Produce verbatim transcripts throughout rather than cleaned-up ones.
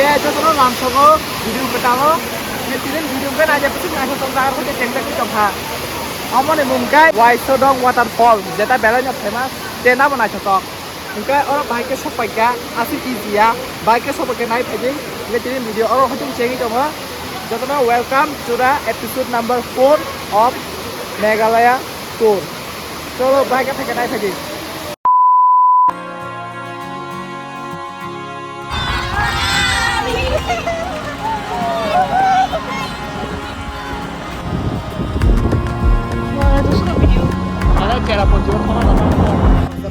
Tei jotono lamsogo video kwtal o, tini video hwnkhe naijak kuchuk naisok tong jaga kuchuk jengjakgwi tongkha. Omoni mung khe Waisodong waterfall, jeta belai no famous, tei nabo naithotok. Hwnkhe oro bahai khe sokpaikha, aswk easy ya, bahai khe sokpaikha nai phaidi, hwnkhe tini video oro hoitung chengwi tongo. Jotono welcome to the episode number four of Meghalaya tour. Cholo, bahai khe phaikha nai phaidi.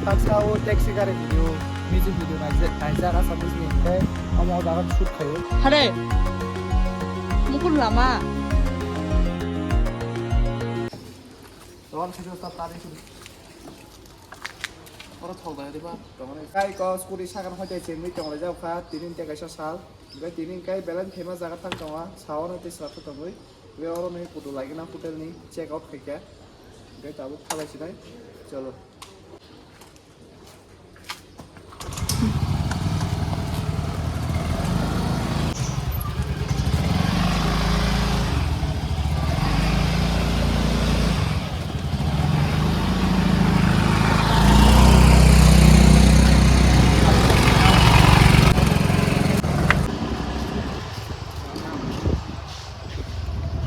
Taxa o taxi gari video, music video naijak, naijak Assamese ni, tei omo jaga shoot khaio. Hare, mukul lama. Oro thok dai riba, tongmani. Kai ko scooty sakano hoi tei chengwi tonglaijak kha, tini hwnkhe kaisa sal. Hwnkhe tini hwnkhe belai famous jaga thang tongo, saono tei swrapsa tongwi. Hwnkhe oro nini photo laigwna hotel ni check out khaikha. Hwnkhe tabuk thalai sinai, cholo.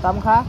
Tam kha.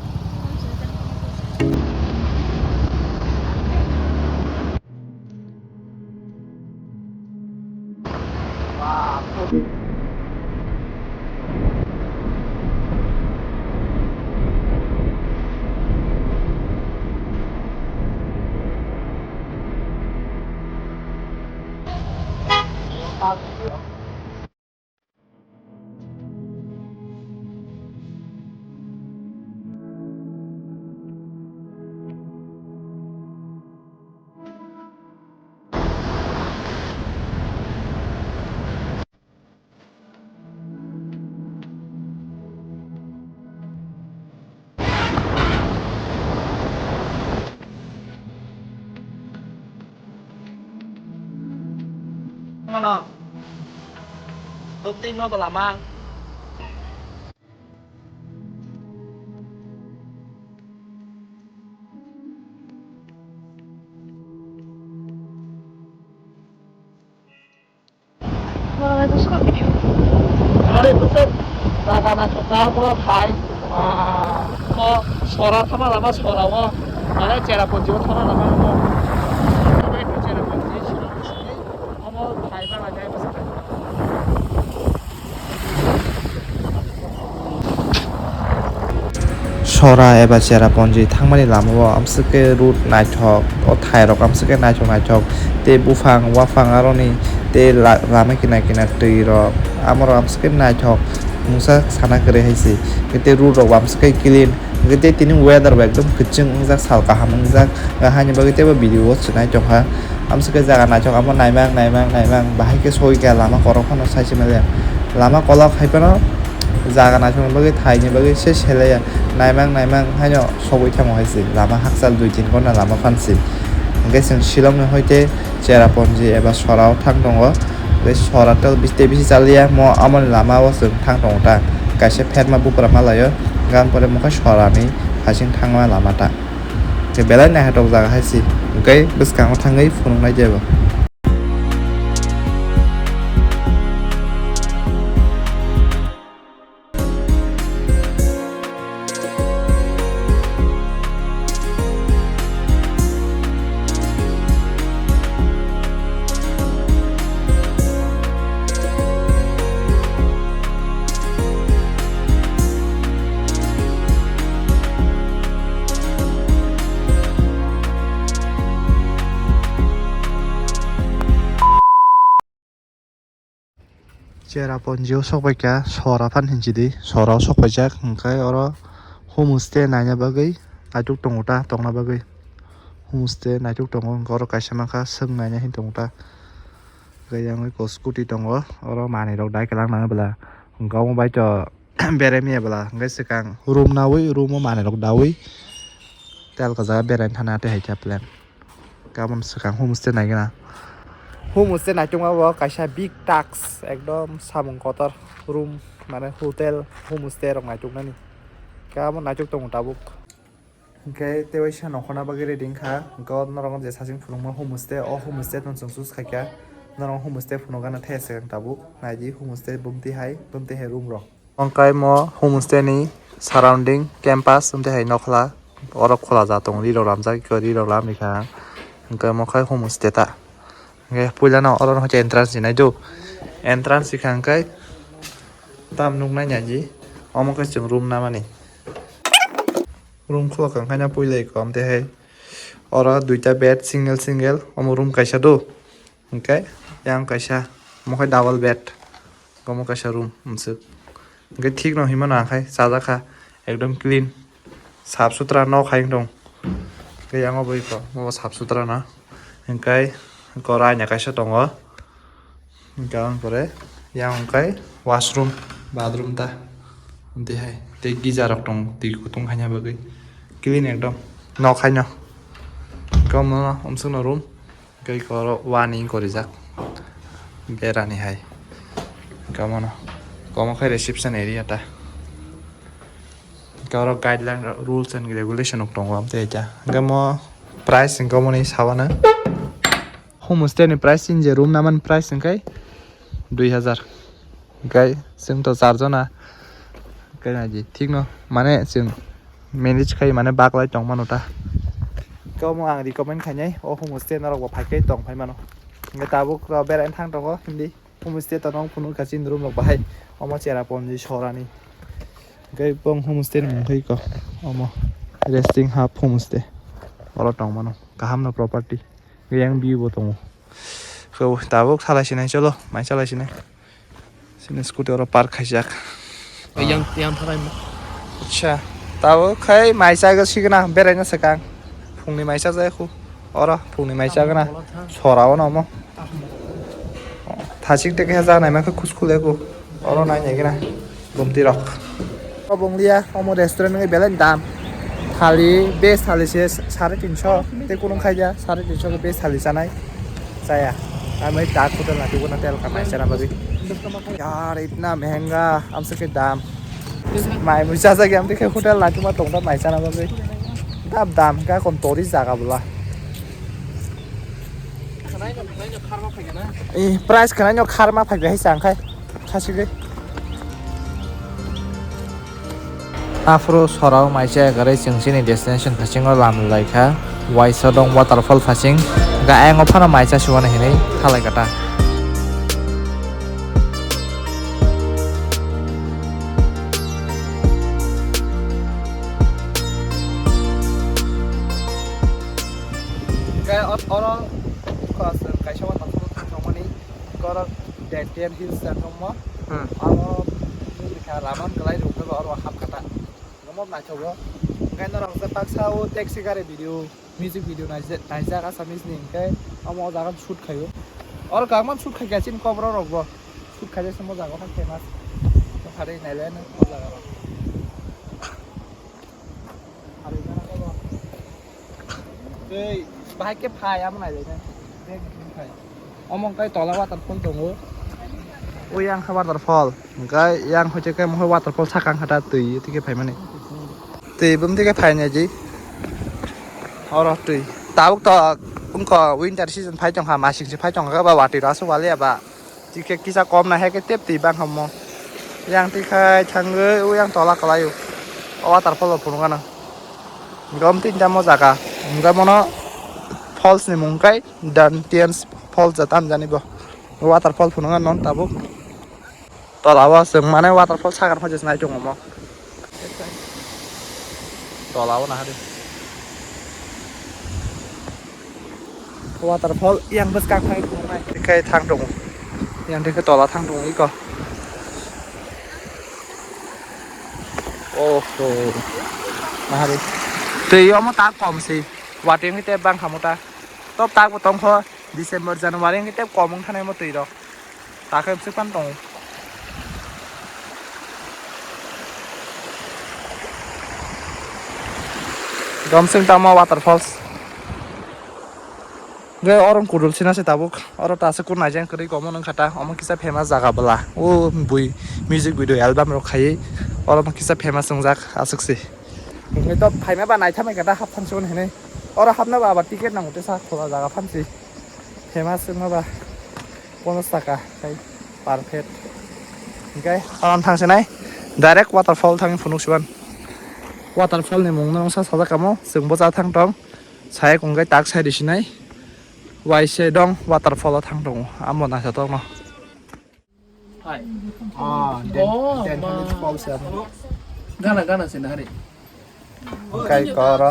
Ano, hopting no belama. Aro ito sa video. Aro ito sa, nakana sa sa mo thai. Ah, mo sora thama lama sora mo. Aro Cherrapunji o thama lama mo. Ito Cherrapunji sora sini. Amo thai ba la jai basa. Sora eba Cherrapunji thangmani lamao amswk khe road naithok, o thairok amswk khe naithok naithok, tei buphang, waphang aroni tei la-, lama kinar kinar twi rok, amorok amswk khe naithok, mungsa sana kwrwi hai se, tei road rok bo amswk khe clean, hwnkhe tei tini weather bo ekdom kwchwng wngjak, sal kaham wngjak, haini bagwi teibo video o chwnai tongkha. Amswk khe jaga naithok, amo naimang, naimang, naimang, bahai khe soi kha lama korok phano sai se manya. Lama kolok hai phano jaga naithokni bagwi, thaini bagwi se selaiya. Naimang, naimang haino sogwi thango hai se. Lama hakchal dui tin ghonta lama phan se. Hwnkhe chwng Shillong ni hoite Cherrapunji eba Sora o thang tongo. Tei Sora to bis-, tei bisi chaliya, mo amoni lama o chwng thang tongo ta. Kaisa pherma bupra malaio, gan pore mokhe Sora ni hasing thangma lama ta. Khe belai naithotok jaga hai se, hwnkhe bwskango thangwi phunuknai jebo. Cherrapunji o sokpaikha, Sora phan hinchidi, Sora o sokpaijak, hwnkhe oro homestay naina bagwi naituk tongo ta, tongna bagwi. Homestay naituk tongo, hwnkhe oro kaisa mankha, swk naina hin tongo ta. Hwnkhe yang eko scooty tongo, oro manwirok dai kwlak nang bwla. Hwnkhe omo bai to berai maya bwla, hwnkhe swkang room nawi, room o manwirok dawi telkajak beraina thana tei hai khe plan. Hwnkhe aboni swkang homestay naigwna. Homestay naitukma bo kaisa big task, ekdom samung kotor room, mane hotel, homestay rok naituknani. Kamo naituk tongo tabuk. Hwnkhe tei waisa nokhorna bagwi ready wngkha. Hwnkhe o norok je sasing phunukma homestay, o homestay no chwng choose khaikha. Norok homestay phunukgana the se tabuk. Naidi homestay bumti hai, bumti hai room rok. Hwnkhe mo homestay ni surrounding campus hwnkhe hai nokla, oro khola ja tongo, ri rok lamjak, ri rok lam rikha. Hwnkhe mo khai homestay ta. Hwnkhe puila no oro no entrance hinai do. Entrance rikha hwnkhe tam nuknai naidi. Omo khe chwng room namani. Room khulok kha hwnkhe puila eko, amtwi hai oro duita bed single single, omo room kaisa do. Hwnkhe yang kaisa, omo khe double bed, omo kaisa room, mwswk. Hwnkhe thik no hinmano ang khai chajak kha, ekdom clean, sap sutra nok hai wng tong. Hwnkhe yang o bwrwi kok, omo sap sutra no. Hwnkhe eko raina kaisa tongo. Hwnkhe aboni pore yang hwnkhe washroom, bathroom ta. Amtwi hai tei geyser rok tongo, twi kutung haina bagwi. Clean ekdom, nok haino. Hwnkhe omo no, omswkno room. Hwnkhe eko oro wani wngkha rijak berani hai. Hwnkhe omo no, omo khe reception area ta. Hwnkhe oro guideline, rules and regulation rok tongo, amtwi hai ta. Hwnkhe omo price hwnkhe omoni sawano. Homestay ni price, chini je room namani price hwnkhe dui hazar. Hwnkhe chwng to char jona. Hwnkhe naidi thik no, mane chwng manage khai, mane baglai tong mano ta. Hwnkhe omo ang recommend khainai, o homestay norok bo phai khe tong phai mano. Hwnkhe tabuk rok berai thang tongo hindi. Homestay to nong phunuk kha chini room rok bahai. Omo Cherrapunji Sorani. Hwnkhe bong homestay ni mung khe eko. Omo Resting Hub Homestay. Oro tong mano. Kaham no property. Yang view bo tongo. So, tabuk salai sinai, cholo, mai salai sinai. Sini scooty oro park khaijak. Yang, yang tharai mo. Acha, tabuk khai mai chago signa, beraina swkang. Phungni mai chajai khu. Oro phungni mai chagna. Sora o nomo. Thachik te khe janai ma khe khus khule khu. Oro nai nai gana. Gumti rok. O bonglia, omo restaurant ni belai dam. Thali, base thali se sare tinso. Te kunung khaija, sare tinso ke base thali chanai. Chaya. Ami tak hotel na tugo na tel ka mai chana bagwi. Yaar, itna mehenga, amse ke dam. Mai mui chajak ya, amte ke hotel na tuma tongda mai chana bagwi. Dam dam ka kon tori jaga bula. Eh, price khana nyo kharma phai bai chang khai. Khasi ge. Aphuru sorao mai cha gari chwng chini destination phasingo lam lai kha. Waisodong waterfall phasing. Ga ayang o phano mai cha suwano hinwi thalai kata. Hwnkhe oro kaisa waterfall thangmani, oro Dantian Hills wngkha omo. Hmm. Abo wngkha Raman Kalai rok oro hapkha ta. Omo naithogo. Hwnkhe norok je baksa o taxi gari video, music video naijak, naijak Assamese ni, hwnkhe omo o jaga shoot khaio. Oro kangma shoot khaikha chini Kokborok rokbo. Shoot khaijak se omo jaga o khe famous. Phari nailai no o jaga rok. Tei bahai khe phai amo nailai nai. Omo wngkha tola waterfall tongo. O yang khe waterfall. Hwnkhe yang hoite khe mohor waterfall saka wngkha ta twi twi khe phaimani. Twi bumtwi khe phainai di. Oro twi. Tabuk to wngkha winter season phai tongkha, masing se phai tongkha ba watwi rok aswk waliya ba. Tikhe kisa kom nai hai khe tep twi bang hammo. Yang twi khai thangwi o yang tola kwlai o. O waterfall o phunuk gana. Gom tin tamo jaga. Hwnkhe mono falls ni mung khai Dantian Falls ja tam jani bo. Waterfall phunuk gana non tabuk. Tola o chwng mane waterfall sakar phai nai tongo mo. Tola o nahari. Waterfall yang bwskang thangwi phunuknai. Tei khai thang tongo. Yang tei khai tola thang tongo iko. Oho. Nahari. Twi omo tak kom si. Watwi wngkhe tei bang khamu ta. Top tak bo tongkho. December, January wngkhe tei kom wng thanai mo twi rok. Takhe bwswk phano tongo. Gomswng tamo waterfalls. Hwnkhe oro kudul sina se tabuk. Oro ta aswk kunu naijak kwrwi komo wngkha ta. Omo kisa famous jaga bwla. O bui music video album rok khaiwi oro omo kisa famous wngjak aswk se. Hwnkhe to phaima ba naithamai kha ta hap thansi hwnwi hinwi. Oro hapna ba aba ticket nango tesa khola jaga phansi. Famous wngma ba ponchash taka khai per plate. Hwnkhe oro thangsinai direct waterfall thangwi phunuk siban. Waterfall ni mung no wngsa sajak kamo chwngbo cha thang tong. Sai kung khe tak sai risinai. Waise dong waterfall o thang tongo. Amo naithotok no. Hai. Ah, den, Oh, den ma. Khan falls ya. Gana, gana se nahari. Kai koro.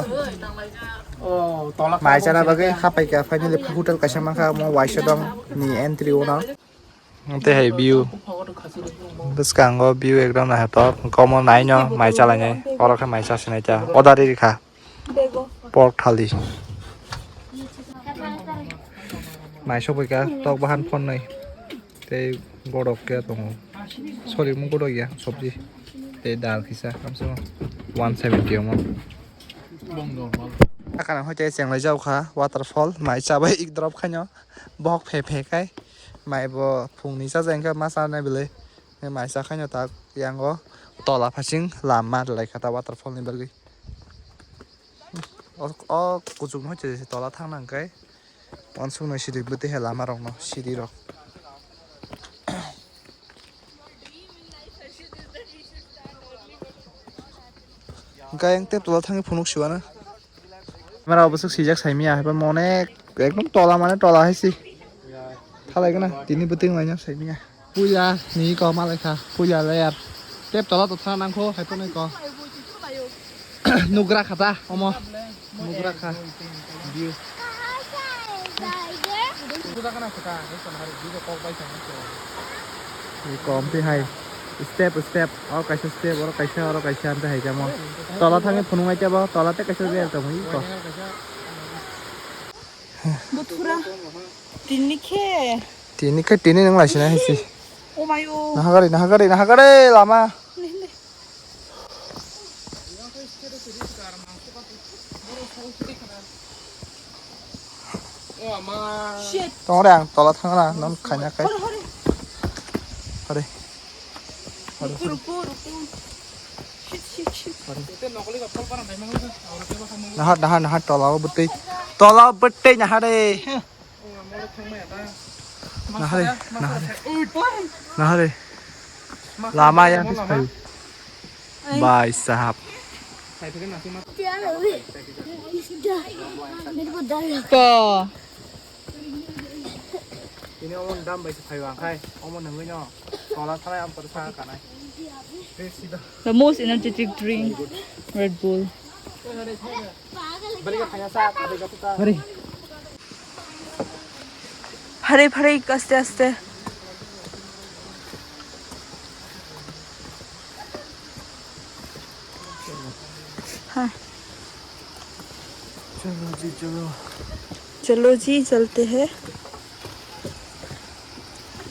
Oh, tola Mai chana bagwi hapai ka finally hotel kaisa mankha mo waise dong ni entry uno. Tei hai view. Bwskango view ekdom naithotok. Komo naino mai chalainai. Oro khe mai chasinai ta. Order rikha. Pork thali. Mai sopoi ka tok bahan phonnoi. Tei godok khe tongo. Sorry, mo godok ya, sobji. Tei dal kisa, kamse kam one seventy omo. Akana hoi tei chenglai jao kha, waterfall, mai chabai ik drop khaino. Bohok phe phe khai. Mai bo phungni chaja hwnkhe ma chanai belai. Mai cha khaino tak yango tola phasing lama lai kha ta waterfall ni bagwi. O, o kuchuk no hoite tola thang nang khe uansuk no siri bwtwi hai lama rok no siri rok. Hwnkhe ayang tei tola thangwi phunuk siwano. Camera o bwswk swijak saimanya, haiphano onek ekdom tola mane tola hai se. Thalai gana tini bwtwng laina saimanya. Puila ni ko malai kha, puila layer. Tep tola to thang nang kho, haiphano ko. Nugra kha ta, omo. Nugra kha. View. Ni kom ti hai. Step, step. Oro kaisa step, oro kaisa, oro kaisa, oro kaisa, ante hai kamo. Tola thangwi phunuk nai tebo, tola tei kaisa bel tongwi ko. Bothura. Tini khe. Tini khe tini nung laisina hai si. Oh my oh. Nahagari, nahagari, nahagari lama. Nende. Shit. Tongre ang tola thangna non khanya kai. Hore, hore. Hore. Ruku, ruku, ruku. Shit, shit, shit. Naha, naha, naha, tola o bwtwi. Tola o bwtwi naha de. Naha de, naha de. Naha de. Lama ya, bis phaio. Bhai sahab. Ko. Ini omo dam bai se phaio ang khai. Omo nangwi no. Tola thanai am por sa kanai. The most energetic drink, Red Bull. Hari. Hari, hari, aste, aste. Ha. Chalo ji, chalo. Chalo ji, chalte hain.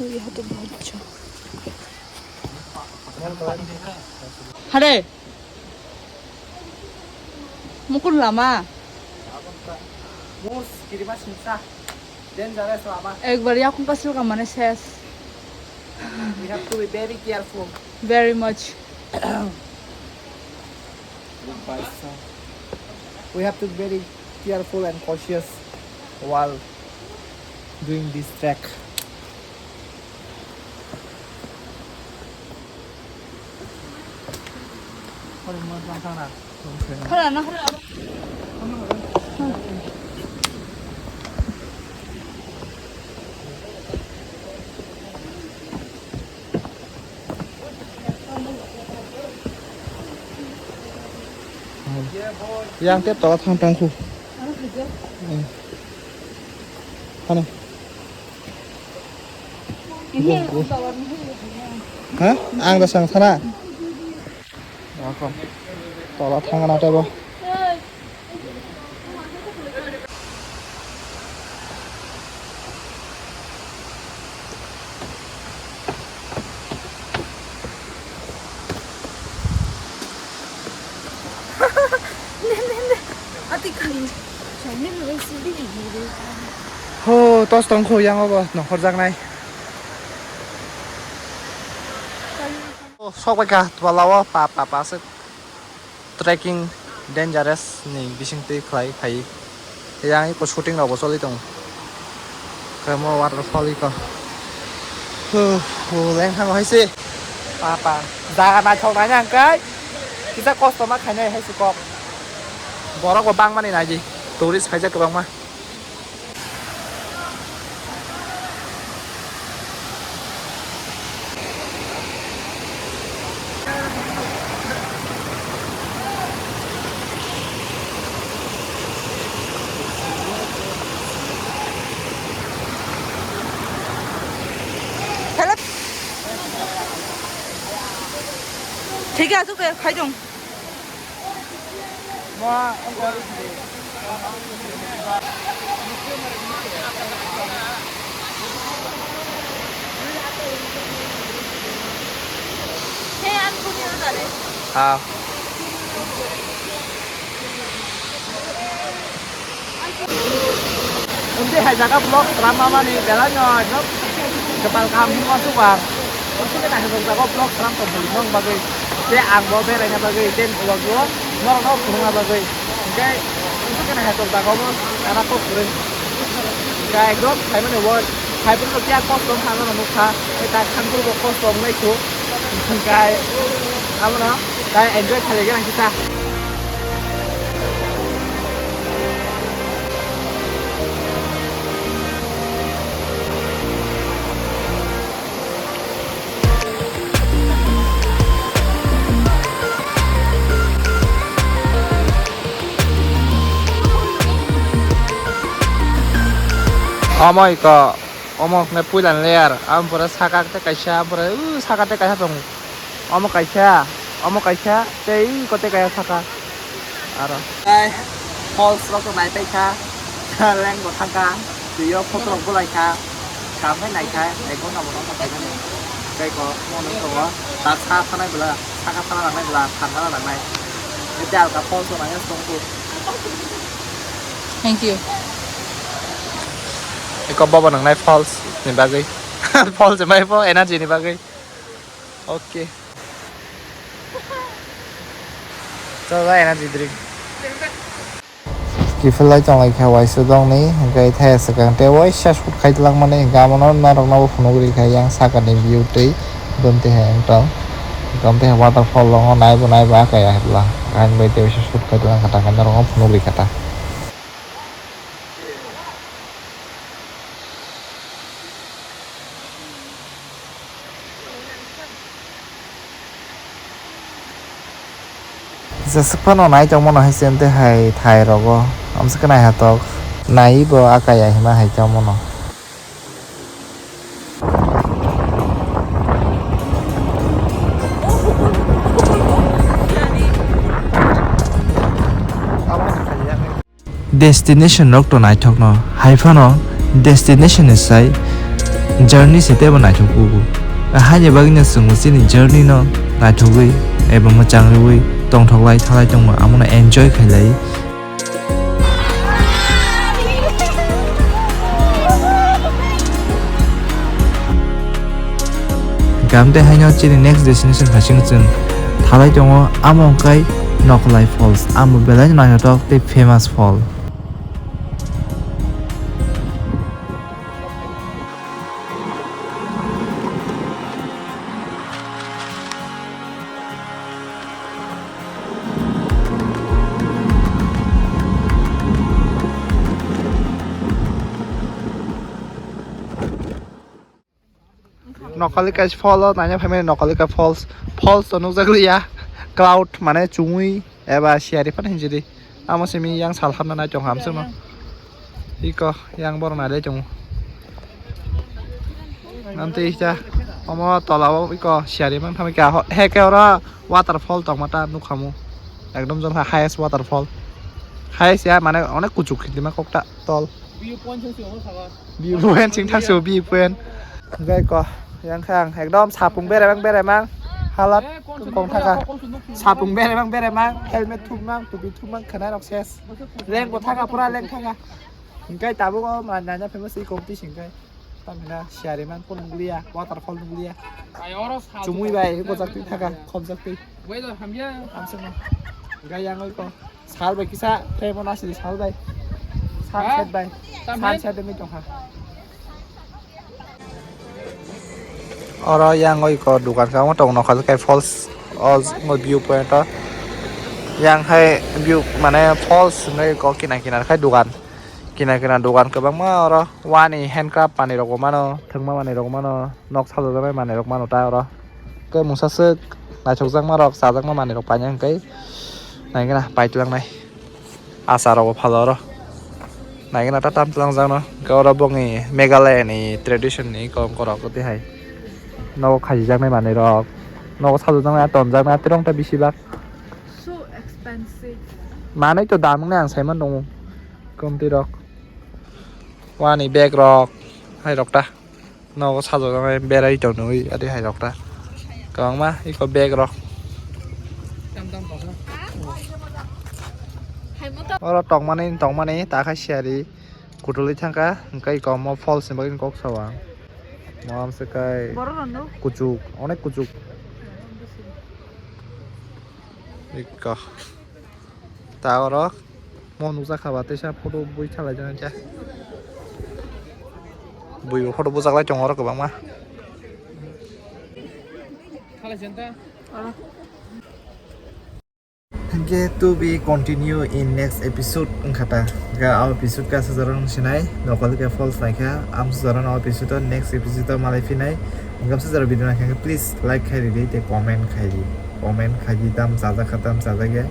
Yahan to bahut acha. Hare. Mukun lama. Mus, kirima singsa. Dangerous lama. Ekbar yakung kasil ka mane ses. We have to be very careful. Very much. We have to be very careful and cautious while doing this trek. Yang tep tola thang tong khu. Hani. Ha? Ang da sang sana. Ako. Tola thang na tebo. Ati kali. Chani lo sidi. Tos tongkhu yang obo nokhorjaknai. Sok bai kha twala o pa pa pa se. Trekking dangerous ni bising twi khlai phai. Yang iko shooting rok bo choli tongo. Kamo waterfall iko. Huh, huh, leng thango hai se. Pa pa. Jaga naithok nai nang kai. Kisa kosto ma khainai hai se kok. Borok bo bangmani nai di. Tourist phaijak kwbangma. Thik ase, khaidong. Ah. Umtwi hai jaga vlog swnam mamani belai no ekdom kwtal kaham hwnma swkang. Umtwi khe naithok jaga vlog swnam tong phuru nong bagwi. Tei ang bo beraina bagwi tei vlog o norokno phunukna bagwi. Hwnkhe umtwi khe naithok jaga obo sana kok kwrwi. Hwnkhe ekdom phaimani o phai phuru khe kosto wngkha, ano nukha. Tei tak thang phuru bo kosto wngnai su. Hwnkhe abono tei enjoy khailai gana kisa. Omo iko, omo hwnkhai puilani layer, aboni pore saka tei kaisa, aboni pore uh, saka tei kaisa tongo. Omo kaisa, omo kaisa, tei iko tei kaisa saka. Aro. Tei falls rok nai paikha, leng bo thangkha, twi o photo rok bolai kha, kaham khe nai kha, ek ghonta bo nokha paimani. Tei ko, mo nung tongo, ta sa sanai bwla, saka sana nangnai bwla, thangna nangnai. Tei alka falls rok nai tongkhu. Thank you. Eko bobo nangnai falls ni bagwi. Falls mai bo energy ni bagwi. Okay. Chalo, energy drink. Kiphilai tonglai kha waisa dongni, hwnkhe thaya swkang tei waisa shoot khai twlangmani, hwnkhe amono norokno bo phunuk rikha yang sakani view twi, bonti hai wngtong. Hwnkhe waterfall tongo, naibo naibo akaya hwla, ang bai tei waisa shoot khai twlang kha ta, hwnkhe norokno phunuk rikha ta. Jeswk phano nai tongmano hai se, tei hai thai rogo amswk nai hatok nai bo akaya hima hai tongmano. Destination rok to naithokno, hai phano destination ni sai journey se teibo naithok kugo. Haini bagwino chwngbo chini journey no naithogwi eba mwchang rwui tongthoklai thalai tongma, amono enjoy khailai. Hwnkhe amtwi haino chini next destination phaisingo chwng thalai tongo, amo wngkha Nokolai Falls, amo belai no naithotok tei famous fall. Nokolika Falls o naina phaimani, Nokolika Falls, Falls to nukjakliya, cloud mane chumui eba siyari phano hinjidi, amo simi yang sal hapna nai tong hamswkno. Iko yang borok nailai tongo. Amtwi kisa omo tola o iko siyari mang thamwi kha, he khe oro waterfall tongma ta nukhamu. Ekdom jongkha highest waterfall. Highest ya mane onek kuchuk hinwi ma kok ta tol. View point sing thang su, view point. Hwnkhe iko yang kha ang ekdom sapung berai mang berai mang. Halat kong thaka. Sapung berai mang berai mang. Helmet thum mang, tupi thum mang, khwnai rok ses. Leng bo thaka, pura leng thaka. Hingkai tabuk o ma nanya famous i competition hingkai. Tamina siari man pon nukliya, waterfall nukliya. Chumui bai, bojak twi thaka, khobjak twi. Amsano. Hingkai yang oi ko. Sal bai kisa, tei mo nasidi sal bai. Sunset bai. Sunset demi tongkha. Oro yang oi ko dukan kamo tong nokha kai falls o view point o. Yang hai view mane falls hinwi ko kina kina khai dukan. Kina kina dukan kwbangma oro wani handcraft manwi rok bo mano, thwngma manwi rok mano, nok sajokjaknai manwi rok mano ta oro. Khe mungsa swk naithokjakma rok chajakma manwi rok paina hwnkhe naikhe na paitwlangnai. Achar rok bo phalo oro. Naikhe na ta tam twlangjakno. Hwnkhe oro bongni Meghalaya ni tradition ni kok korok tei hai. Nogo khachijaknai manwi rok. Nogo sajokjaknai tonjaknai tirong ta bisi bak. So expensive. Manwi to dam wngkha ang saiman tongo. Komti rok. Wani bag rok. Hai rok ta. Nogo sajoknai berai tonwi adi hai rok ta. Kwbangma iko bag rok. Oro tongmani tongmani ta khai siari kutulwi thangkha hwnkhe iko omo falls ni bagwi kok sao ang. Mo amse kai kuchuk onek kuchuk. Iko. Ta oro mo nukjakha ba teisa photo bui salai jana khe. Bui bo photo bujaklai tongo oro kwbangma. Hingke to be continue in next episode wngkha ta. Ga o episode ka sajaro wng sinai, nokol ke false naikha, am sajaro no episode o next episode o malai phinai. Gamsa jora video naikha, please like khai ridi, tei comment khai di. Comment khai di, tam chajak kha, tam chajak ya.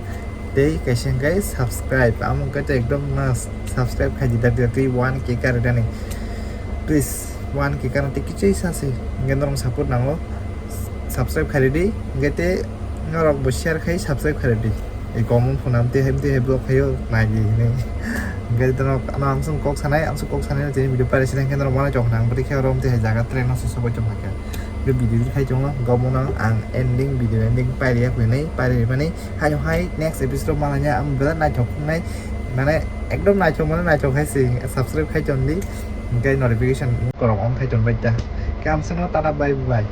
Tei kaisa hingke subscribe, amo hingke to ekdom na subscribe khai di, dak dak tei one K ka rida ni. Please, one K ka rida tei kichai sa se. Hingke norok support nango. Subscribe khai ridi, hingke tei norok bo share khai subscribe khai ridi. Ei comment phone am tei hem tei hem block khayo, nai di hini. Hingke norok ano ang sung kok sanai, ang sung kok sanai, tini video pare sinai hingke norok mana chok nang, beri khe oro tei jaga train no se sobai tong hakhe. Video khai chongo, gomono ang ending, video ending pairiya khuinai, pairi mani, haino hai next episode malanya ang bela naithok nai, mane ekdom naithok mane naithok hai se subscribe khai tondi, hingke notification korok on khai ton bai ta. Ke amsano tata bye bye.